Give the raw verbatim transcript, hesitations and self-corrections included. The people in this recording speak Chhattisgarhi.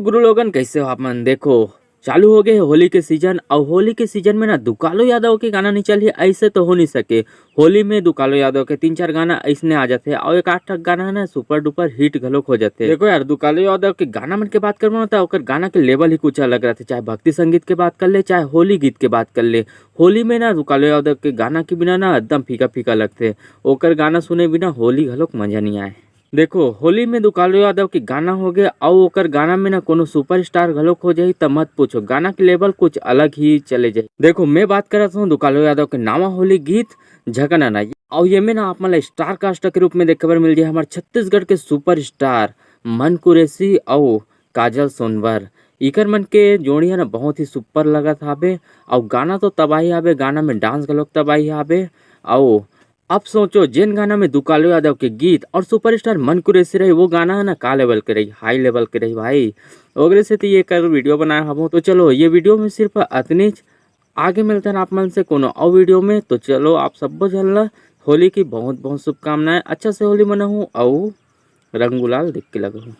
गुरु लोगन, कैसे हो आप मन? देखो, चालू हो गए होली के सीजन। और होली के सीजन में ना दुकालो यादव के गाना नहीं चलही, ऐसे तो हो नहीं सके। होली में दुकालो यादव के तीन चार गाना ऐसने आ जाते, और एक आध ठक गाना है ना, सुपर डुपर हिट घलोक हो जाते। देखो यार, दुकालो यादव के गाना मन के बात करबो ना, तो ओकर गाना के लेवल ही कुछ अलग रहते। चाहे भक्ति संगीत के बात कर ले, चाहे होली गीत के बात कर ले, होली में ना दुकालो यादव के गाना के बिना ना एकदम फीका फीका लगते। ओकर गाना सुने बिना होली घलोक मजा नहीं आए। देखो, होली में दुकालो यादव के गाना हो गए, अउ ओकर गाना में ना कोनो सुपरस्टार घलोक हो जाही, त मत पूछो, गाना के लेवल कुछ अलग ही चले जाही। देखो, मैं बात करत हूँ दुकालो यादव के नावा होली गीत झकना ना, अउ ये में ना आप मन ला स्टार कास्ट के रूप में देखे बर मिल जाए हमारे छत्तीसगढ़ के सुपरस्टार मन कुरैशी अउ काजल सोनवर। इकर मन के जोड़ी है ना बहुत ही सुपर लगत हाबे, अउ गाना तो तबाही हाबे, गाना में डांस घलोक तबाही हाबे। अउ अब सोचो, जेन गाना में दुकालो यादव के गीत और सुपरस्टार मन कुरैशी रही, वो गाना है ना का लेवल के रही, हाई लेवल के रही भाई। ओकरे से तो ये कर वीडियो बनाए हबो। तो चलो, ये वीडियो में सिर्फ अतनीच। आगे मिलते हैं आप मन से कोनो और वीडियो में। तो चलो, आप सब्बो झन ला होली की बहुत बहुत शुभकामनाएं। अच्छा से होली मनाहू अउ रंग गुलाल देख के लगहू।